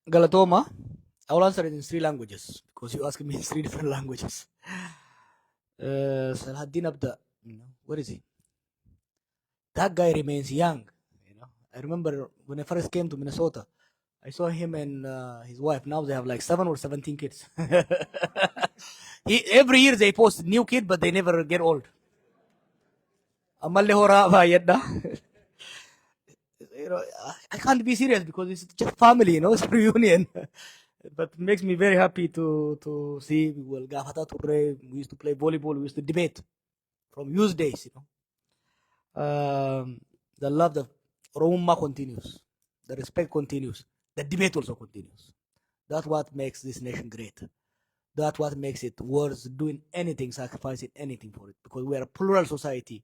Galatooma. I will answer it in three languages because you asked me in three different languages. Salahuddin Abda, where is he? That guy remains young. I remember when I first came to Minnesota, I saw him and his wife. Now they have like 7 or 17 kids. Every year they post new kid, but they never get old. Ammallee horaa baay'adha. I can't be serious because it's just family, it's a reunion. But it makes me very happy to see, well, gaafataa turre, we used to play volleyball, we used to debate from youth days. The love, the Oromummaa continues, the respect continues, the debate also continues. That's what makes this nation great. That's what makes it worth doing anything, sacrificing anything for it, because we are a plural society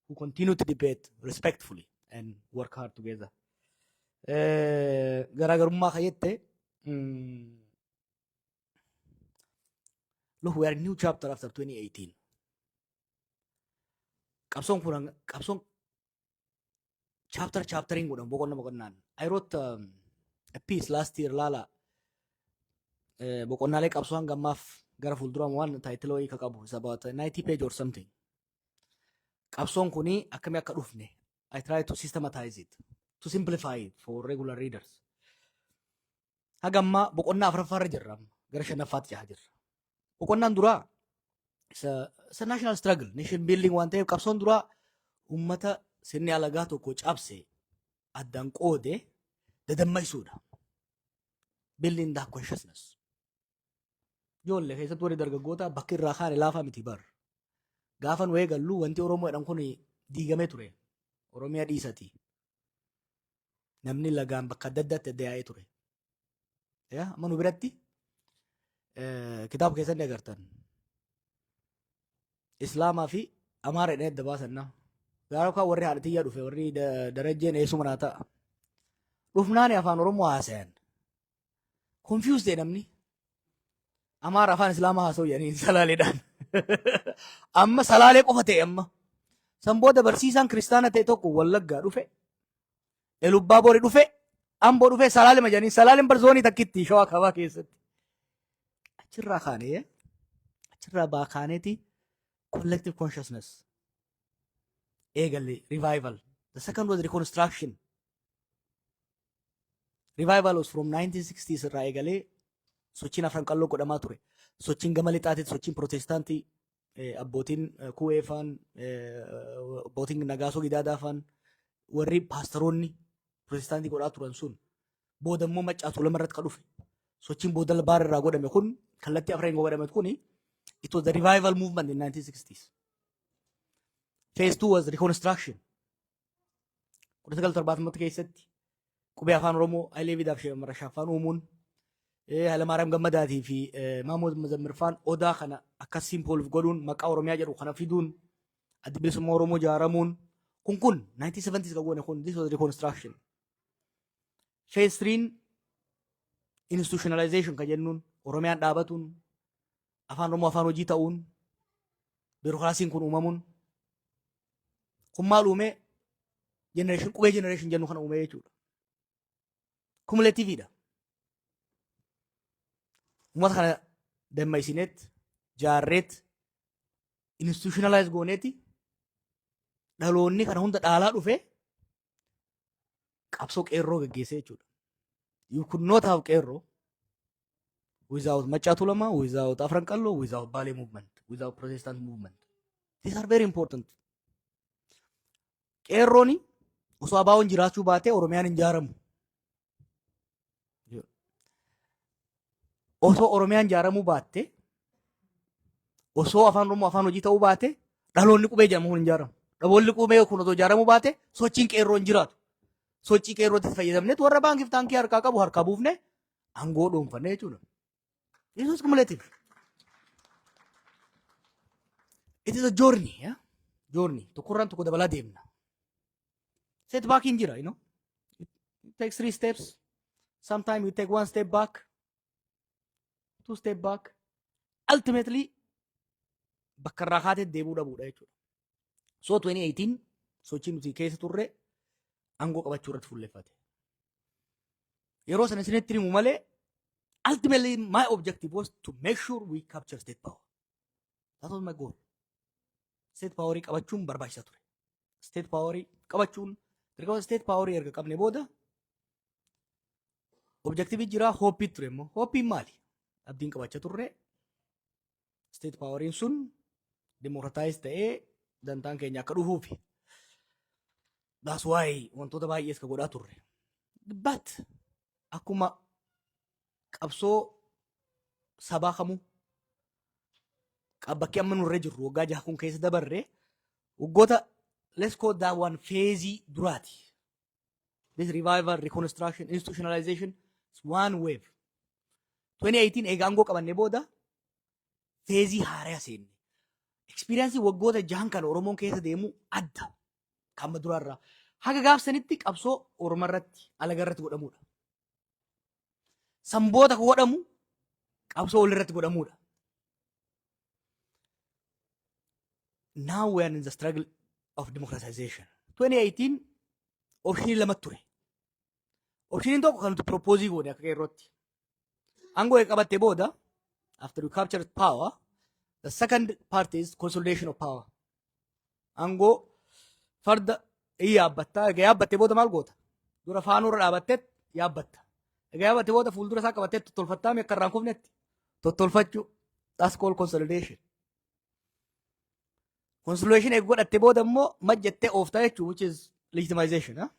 who continue to debate respectfully and work hard together. Garaagarummaa kayyette, look, we are in new chapter after 2018. Qabsoon kun qabsoon chapter chapteriin godhan, boqonna boqonnaan. I wrote a piece last year, laala, boqonnaalee qabsoo hanga ammaaf gara fuulduraa waan title wayii ka qabu. It's about 90 page or something. Qabsoon kuni akkamii akka dhufne I try to systematize it, to simplify it for regular readers. Haga ammaa boqonnaa afuraffaarra jirra, amma gara shanaffaatti cehaa jirra. Boqonnaan duraa isa national struggle, nation building waan ta'eef, qabsoon duraa uummata sirni alagaa tokko cabse, addaan qoode, dadammaysuudha. Building that consciousness. Ijoollee keessatti warri dargaggoota bakki irraa kaane laafaa miti bar. Gaafa nu eegallu wanti Oromoo jedhan kun diigamee ture. Oromiyaa dhiisati. Namni lagaan bakka adda addaatti adda yaa'ee ture. Amma nu biratti kitaaba keessatti agartan. Islaamaa fi Amaara jedhanii adda baasan nama. Gaafa kaan warri haadha tiyyaa dhufe, warri Darajjeen eessuma naa ta'a. Dhufnaani afaan Oromoo haasayan. Confused ta'e namni. Amaara afaan Islaamaa haasa'u jedhanii Salaaleedhaan. Amma Salaalee qofa ta'e amma. San booda barsiisaan kiristaana ta'e tokko Wallaggaa dhufe. Elubbaa Boori dhufe. Amboo dhufe, Salaalee jedhanii. Salaaleen bar zoonii takkitti Shawaa Kaabaa keessatti. Achirraa kaanee, achirraa baa kaaneeti collective consciousness eegalle, revival. The second was reconstruction. Revival was from 1960s irraa eegalee sochiin Afran Qalloo godhamaa ture. Sochiin gama lixaatitti, sochiin Protestaantii, abbootiin Kuwee faan, abbootiin Nagaasoo Gidaadaa faan, warri paastaroonni Protestaantii godhaa turan sun, booda immoo Maccaa Tuulama irratti kan dhufe. Sochiin booda baar irraa godhame kun, kallattii afreen godhame kun, it was the revival movement in 1960s. Phase two was reconstruction. 1970 keessatti qubee afaan Oromoo Hayilee Fidaaf Marashaffaan uumuun, Hayilamaariyaam Gammadaatii fi Maamood Mazammirfaan odaa kana akkas symbol godhuun, maqaa Oromiyaa jedhu kana fiduun, Adda Bilisummaa Oromoo ijaaramuun kun 1970s kan goone kun, this was reconstruction. Phase three, institutionalization kan jennuun, Oromiyaan dhaabatuun, afaan Oromoo afaan hojii ta'uun, biirokiraasiin kun uumamuun kun maal uume? Generation qubee, generation jennu kana uume jechuudha. Cumulative dha. Uummata kana dammaysineet, jaarreet, institutionalize gooneeti, dhaloonni kana hunda dhaalaa dhufe qabsoo qeerroo geggeessee jechuudha. You could not have qeerroo without Maccaa Tuulamaa, without Afran Qalloo, without Baalee movement, without Protestant movement. These are very important. Qeerrooni osoo ABO'n jiraachuu baatee Oromiyaan hin ijaaramu. Osoo Oromiyaan ijaaramuu baatte, osoo afaan Oromoo afaan hojii ta'uu baate, dhaloonni qubee jedhamu kun hin ijaaramu. Dhaloonni qubee kun osoo ijaaramuu baate, sochiin qeerroo hin jiraatu. Sochii qeerrootti fayyadamneet warra baankiif taankii harkaa qabu harkaa buufne, aangoo dhuunfanne jechuudha. This is cumulative. It is a journey. Yeah? Journey. Tokkorraan tokko dabalaa deemna. Setback hin jira. It takes three steps. Sometimes you take one step back, two step back. Ultimately, bakka irraa kaatee deebuu dhabuudha jechuudha. So 2018 sochii nuti keessa turre aangoo qabachuu irratti fuulleffate. Yeroo sana isinitti himu malee, ultimately my objective was to make sure we capture state power. That was my goal. State powerii qabachuun barbaachisaa ture. State powerii qabachuun dirqama. State powerii erga qabne booda objective jira, hopeii ture immoo. Hopeiin maali? Abdiin qabachaa turre state poweriin sun democratize ta'ee dantaan keenya akka dhufuufi. That's why wantoota baay'ees ka godhaa turre. But akkuma qabsoo sabaa kamuu, bakki amma nurra jirru waggaa 6 kun keessa dabarre waggoota, let's call that one, phase duraati. This revival, reconstruction, institutionalization is one wave. 2018 egaa aangoo qabanne booda phase haaraa seenne. Experience waggoota 6n kana Oromoon keessa deemu adda. Kan amma duraarraa. Haga gaafsanitti qabsoo Oromoo irratti, alaga irratti godhamudha. Sanboota godhamu qabsoo walirratti godhamudha. Now we are in the struggle of democratization. 2018 optionii lamatu ture. Optioniin tokko kan nuti propose goone akka qeerrootti. Aangoo eega qabattee booda, after we captured power, the second part is consolidation of power. Aangoo farda in yaabbattaa, egaa yaabbattee booda maal goota? Dura faanurra dhaabattee yaabbatta. Egaa yaabbattee booda fuuldura isaa qabattee tottolfattaa akka irraan kufnetti tottolfachuu. That's called consolidation. Consolidation eega godhattee booda immoo majjattee ooftaa jechuun, which is legitimization. Huh?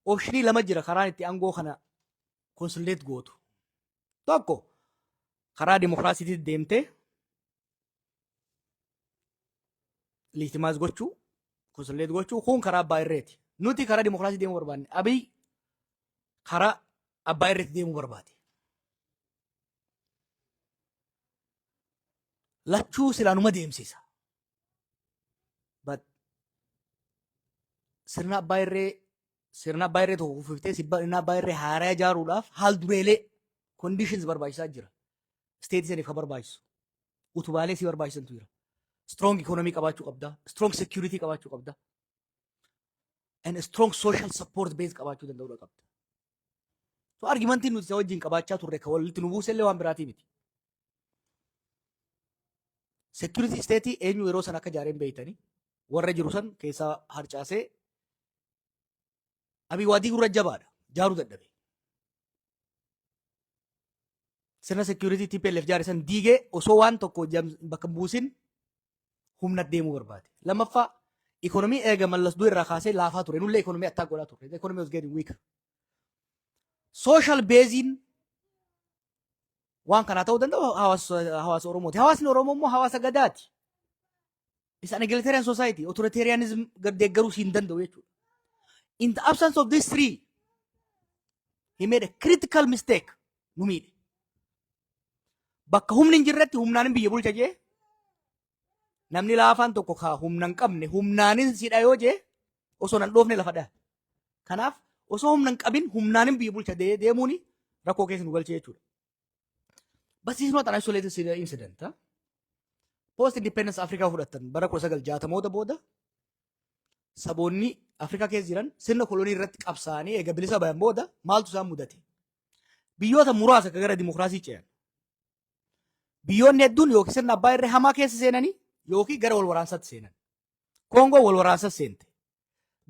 Optionii lama jira karaan itti aangoo kana consolidate gootu. Tokko, karaa dimokiraasiitti deemtee legitimize gochuu, consolidate gochuu, kun karaa abbaa irreeti. Nuti karaa dimokiraasii deemuu barbaanne. Abiy karaa abbaa irreetti deemuu barbaade. Lachuu silaanuma deemsisa. But sirna abbaa irree tokko kufiftee sirna abbaa irree haaraa ijaaruudhaaf haal dureelee, conditions barbaachisaa jira. State saniif kan barbaachisu. Utubaalee si barbaachisantu jira. Strong economy qabaachuu qabda. Strong security qabaachuu qabda. And strong social support base qabaachuu danda'uu qabda. So argumentiin nuti isa wajjin qabaachaa turre kan walitti nu buusellee waan biraatii miti. Security state eenyu yeroo san akka ijaareen beeytanii, warra jiru san keessaa harcaasee Abiy waadii gurra jabaadha. Jaaruu dadhabe. Sirna security TPLF jaare san diigee osoo waan tokko bakka hin buusin humna deemuu barbaade. Lammaffaa, ikonomii eega Mallas du'e irraa kaasee laafaa ture. Nullee ikonomii attaa godhaa turre. The economy was getting weaker. Social basein waan kanaa ta'uu danda'u hawaasa Oromooti. Hawaasni Oromoo immoo hawaasa gadaati. It's an egalitarian society. Authoritarianism deeggaruu hin danda'u jechuudha. In the absence of these three, he made a critical mistake. Nu miidhe. Bakka humni hin jirretti humnaan biyya bulcha jee, namni laafaan tokko ka humna hin qabne humnaanin sidha yoo jee, osoo nan dhoofne lafa dhaha. Kanaaf osoo humna hin qabin humnaanin biyya bulcha deemuuni rakkoo keessa nu galchee jechuudha. But this is not an isolated incident. Huh? Post independence Afrikaa fudhattan, bara 1960moota booda saboonni Afrikaa keessa jiran sirna kolonii irratti qabsaa'anii eega bilisa bayan booda maaltu isaan mudate? Biyyoota muraasa akka gara dimokiraasii ce'an. Biyyoonni hedduun yookiin sirna abbaa irree hamaa keessa seenanii yookiin gara wal waraansaatti seenan. Koongoo wal waraansa seente.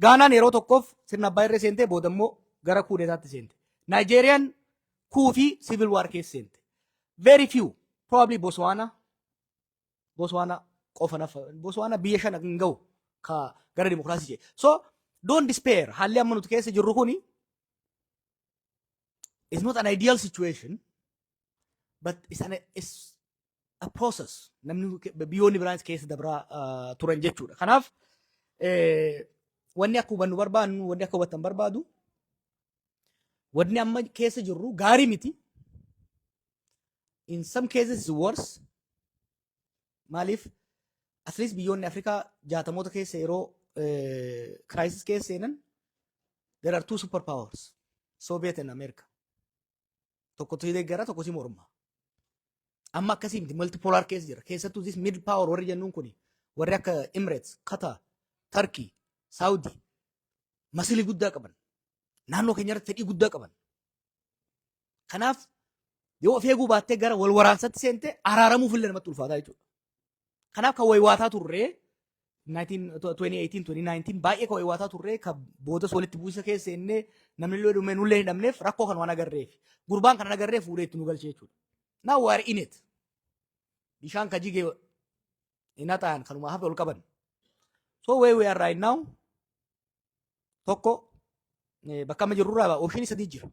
Gaanaan yeroo tokkoof sirna abbaa irree seentee booda immoo gara kuudeetaatti seente. Naayijeeriyaan coup fi civil war keessa seente. Very few, probably Botswana, Botswana qofa nafa, Botswana biyya shan hin ga'u ka gara dimokiraasii jee. So don't despair. Haalli amma nuti keessa jirru kuni is not an ideal situation, but it's a process. Namni biyyoonni biraanis keessa dabraa turan jechuudha. Kanaaf wanni akka hubannu barbaannu, wanni akka hubattan barbaadu, wanni amma keessa jirru gaarii miti. In some cases it's worse. Maaliif? At least biyyoonni Afrikaa 60moota keessa yeroo crisis keessa seenan, there are two superpowers, Soviet and America. Tokkotu si deeggara, tokko si morma. Amma akkasii miti, multipolar keessa jira. Keessattuu this middle power warri jennuun kuni, warri akka Emirates, Qatar, Turkey, Saudi, muscleii guddaa qaban. Naannoo keenya irratti fedhii guddaa qaban. Kanaaf yoo of eeguu baattee gara wal waraansatti seente, araaramuuf illee namatti ulfaataa jechuudha. Kanaaf kan waywaataa turree 2018, 2019 baay'ee kan waywaataa turree, kan boodas walitti bu'isa keessa seennee namni illee dhumee nullee hin dhabneef, rakkoo kan waan agarreef, gurbaan kan agarreef fuudhee itti nu galchee jechuudha. Now we are in it. Bishaan ka jige hin haxaa'an, kanuma hafe ol qaban. So where we are right now, tokko, bakka amma jirrurraa option sadii jira.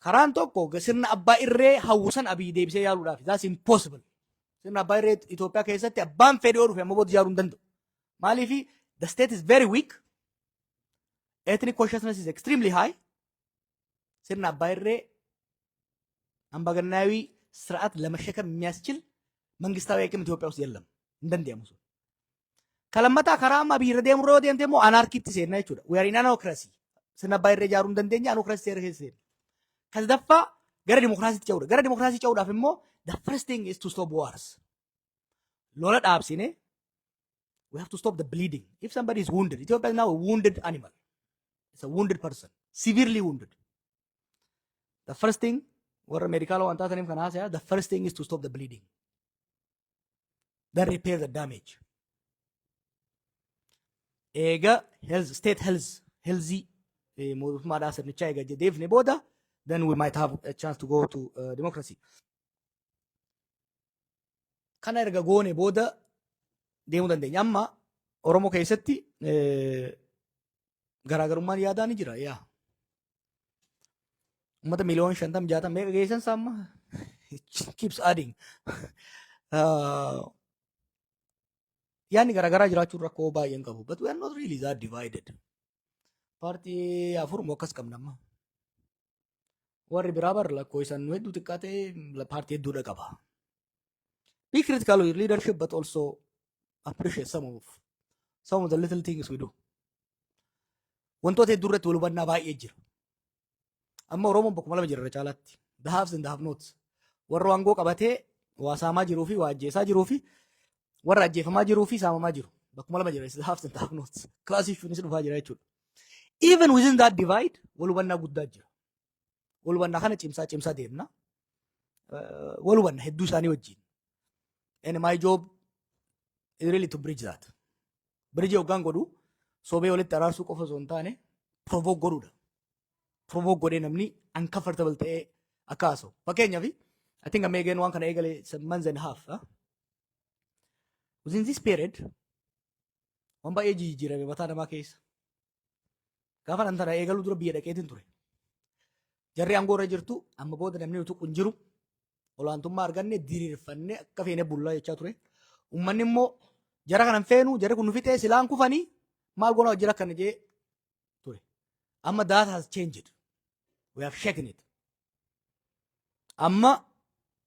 Karaan tokko sirna abbaa irree hawwisan Abiy deebisee yaaluudhaaf. That's impossible. Sirna abbaa irree Itoophiyaa keessatti abbaan fedhii yoo dhufe amma booda ijaaruu hin danda'u. Maaliif? The state is very weak. Ethnic consciousness is extremely high. Sirna abbaa irree አምባገነናዊ ስርዓት ለመሸከም የሚያስችል መንግስታዊ አቅም ኢትዮጵያ ውስጥ የለም። Hin danda'amu sun. Ka lammataa, karaa amma Abiy irra deemu yoo deemte immoo anarchytti seenna jechuudha. We are in anocracy. Sirna abbaa irree ijaaruu hin dandeenye, anocracy seera keessa seenna. Ka sadaffaa gara dimokiraasiitti ce'uudha. Gara dimokiraasii ce'uudhaaf immoo the first thing is to stop wars. Lola dhaabsine, we have to stop the bleeding. If somebody is wounded, Ethiopia is now a wounded animal. It's a wounded person, severely wounded. The first thing, warra medical waan taataniif kana haasaya, the first thing is to stop the bleeding. Then repair the damage. Eega health, state health, healthy mootummaadhaa sirnichaa eega deefne booda, then we might have a chance to go to democracy. Kana erga goone booda deemuu dandeenya. Amma Oromoo keessatti garaagarummaan yaadaa ni jira. Yaa. Uummata miliyoona 50, 60 meeqa geessan isaa amma keeps adding. Yaadni garaagaraa jiraachuun rakkoo baay'een qabu. But we are not really that divided. Paartii afur moo akkas qabna amma. Warri biraa bar lakkoofsaan nu hedduu xiqqaa ta'e paartii hedduudha qaba. Be critical of your leadership, but also appreciate some of the little things we do. Wantoota hedduu irratti wal hubannaa baay'ee jira. Amma Oromoon bakkuma lama jira irra caalaatti. The haves and the have nots. Warra aangoo qabatee waa saamaa jiruu fi waa ajjeesaa jiruu fi warra ajjeefamaa jiruu fi saamamaa jiru. Bakkuma lama jira. The haves and the have nots. Class issuenis dhufaa jira jechuudha. Even within that divide wal hubannaa guddaa jira. Wal hubannaa kana cimsaa cimsaa deemna. Wal hubanna hedduu isaanii wajjin. And my job is really to bridge that. Bridge hoggaan godhu sobee walitti araarsuu qofa osoo hin taane provoke godhuudha. Provoke godhee namni uncomfortable ta'ee akka haasa'u. Fakkeenyaaf, I think amma eegeen waan kana eegale some months and a half. Huh? Within this period waan baay'ee jijjiirame mataa namaa keessa. Gaafa nan tana eegaluu dura biyya dhaqeetiin ture. Jarri aangoo irra jirtu amma booda namni nuti kun jiru, olaantummaa arganne, diriirfannee akka feene bullaa jechaa ture. Uummanni immoo jara kanan feenu, jarri kun nu fixee, silaan kufanii maal goona hojii akkana jee ture. Amma that has changed. We have shaken it. Amma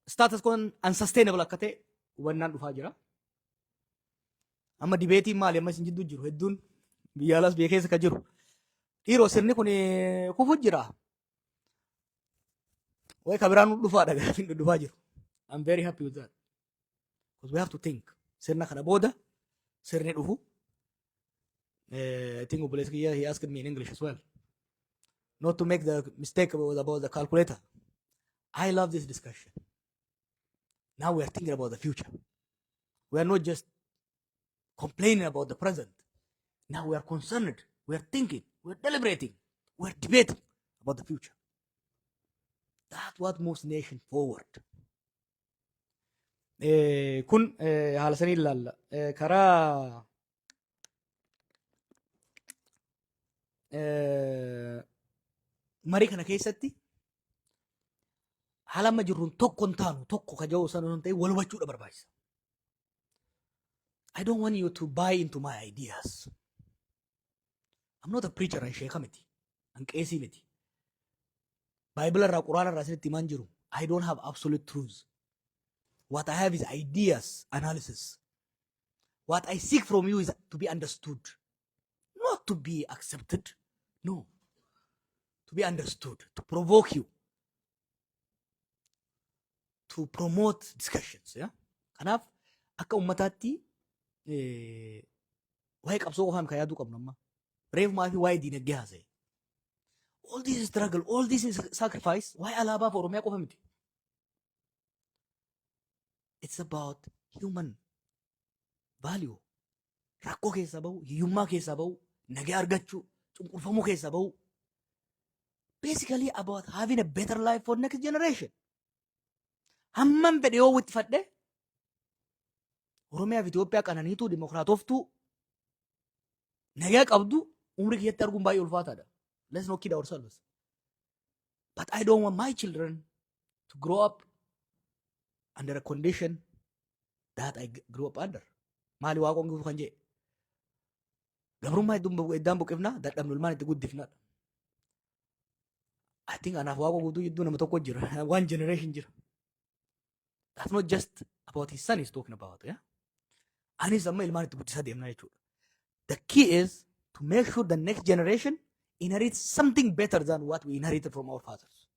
status quo unsustainable akka ta'e hubannaan dhufaa jira. Amma debateiin maali amma isin jidduu jiru hedduun biyya alaas biyya keessa ka jiru. Dhiiroo, sirni kun kufu jira. Wayi ka biraan nu dhufaadha gaafiin dhufaa jiru. I'm very happy with that. Because we have to think. Sirna kana booda sirni dhufu. I think obboleessi kiyya, he asked me in English as well. Not to make the mistake about the calculator. I love this discussion. Now we are thinking about the future. We are not just complaining about the present. Now we are concerned. We are thinking. We are deliberating. We are debating about the future. That's what moves nation forward. Kun haala sanii ilaalla. Karaa marii kana keessatti haala amma jirruun tokko hin taanu, tokko ka jiru sana hin ta'in wal hubachuudha barbaachisa. I don't want you to buy into my ideas. I'm not a preacher, an sheeka miti. An qeesii miti. Baayibila irraa, Quraana irraa isinitti himaan jiru. I don't have absolute truths. What I have is ideas, analysis. What I seek from you is to be understood. Not to be accepted. No. To be understood, to provoke you, to promote discussions. Yeah? Kanaaf akka ummataatti waa'ee qabsoo qofaan kan yaaduu qabnu amma. Reefumaa fi waa'ee diinagdee haasa'e. All this struggle, all this sacrifice, waa'ee alaabaa fi Oromiyaa qofa miti. It's about human value. Rakkoo keessaa bahu, hiyyummaa keessaa bahu, nagaa argachuu, cunqurfamuu keessaa bahu. Basically about having a better life for next generation. Hammam fedhe yoo wixxifadhe, Oromiyaa fi Itoophiyaa qananiituu, dimokiraatoftuu, nagaa qabdu umrii kiyyatti arguun baay'ee ulfaataadha. Let's not kid ourselves. But I don't want my children to grow up under a condition that I grew up under. Maali Waaqoon Guutuu kan jedhe? Gabrummaa iddaan buqifnaa, dadhabnu ilmaan itti guddifnaadha. I think anaaf Waaqoo Guutuu jidduu nama tokko jira. One generation jira. That's not just about his son he's talking about. Yeah? Anis amma ilmaan itti guddisaa deemnaa jechuudha. The key is to make sure the next generation inherits something better than what we inherited from our fathers.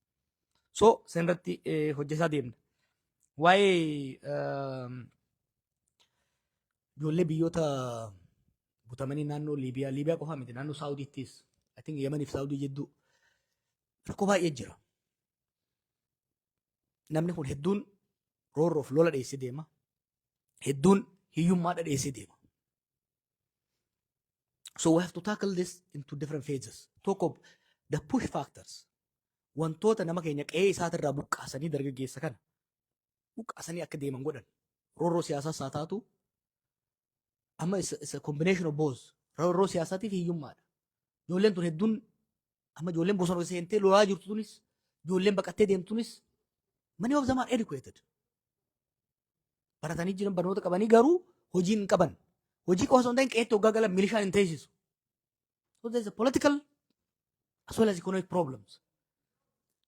So, sanirratti hojjetaa deemna. Waa'ee ijoollee biyyoota butamanii naannoo Liibiyaa, Liibiyaa qofaa miti, naannoo Saawudiittis, I think Yemeniif Saawudii jidduu rakkoo baay'ee jira. Namni kun hedduun roorroof lola dheessee deema. Hedduun hiyyummaa dheessee deema. So we have to tackle this into different phases. Tokko, the push factors. Wantoota nama keenya qe'ee isaatirraa buqqaasanii, dargaggeessa kana buqqaasanii akka deeman godhan. Roorroo siyaasaas haa taatu, amma it's a combination of both. Roorroo siyaasaatii fi hiyyummaadha. Ijoolleen tun hedduun, amma ijoolleen bosona seentee lolaa jirtu tunis, ijoolleen baqattee deemtu tunis, many of them are educated. Baratanii jiran, barnoota qabanii, garuu hojii hin qaban. Hojii qofa osoo hin ta'in, qe'eetti hoggaa galan milishaan hin teessisu. So there is a political as well as economic problems.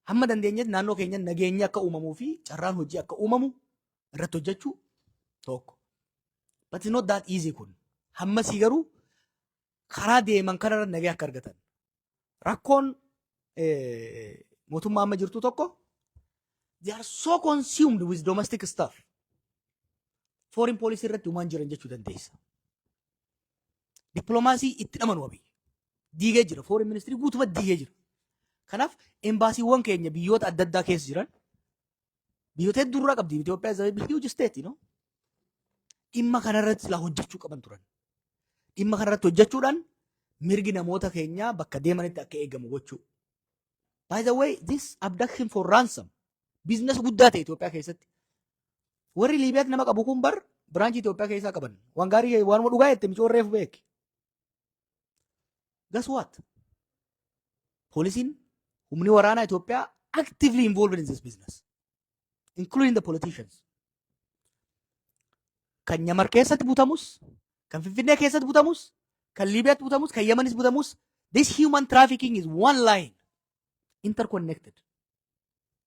Hamma dandeenyetti naannoo keenya nageenyi akka uumamuu fi carraan hojii akka uumamu irratti hojjechuu tokko. But it's not that easy kun. Hammasii garuu karaa deeman kanarra nagaa akka argatan. Rakkoon mootummaa amma jirtu tokko, they are so consumed with domestic stuff. Foreign policy irratti uumaan jiran jechuu dandeessa. Dippiloomaasii itti dhamanu wabii. Diigee jira. Foreign ministry guutumatti diigee jira. Kanaaf embaasiiwwan keenya biyyoota adda addaa keessa jiran, biyyoota hedduu irraa qabdi. Itoophiyaa is a huge state. Dhimma kanarratti silaa hojjechuu qaban turan. Dhimma kanarratti hojjechuudhaan mirgi namoota keenyaa bakka deemanitti akka eegamu gochuu. By the way, this abduction for ransom business guddaa ta'e Itoophiyaa keessatti. Warri Liibiyaatti nama qabu kun bar branchii Itoophiyaa keessaa qaban. Waan gaarii, waanuma dhugaa jette micoon reefu beeki. Guess what? Poolisiin, humni waraanaa Itoophiyaa actively involved in this business, including the politicians. Kan Nyamar keessatti butamus, kan Finfinnee keessatti butamus, kan Liibiyaatti butamus, kan Yemanis butamus, this human trafficking is one line, interconnected.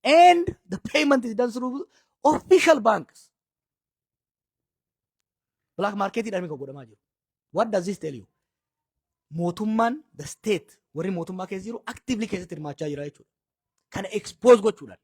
And the payment is done through official banks. Black market jedhamee kan godhamaa jiru. What does this tell you? Mootummaan, the state, warri mootummaa keessa jiru actively keessatti hirmaachaa jira jechuudha. Kana expose gochuudhaan.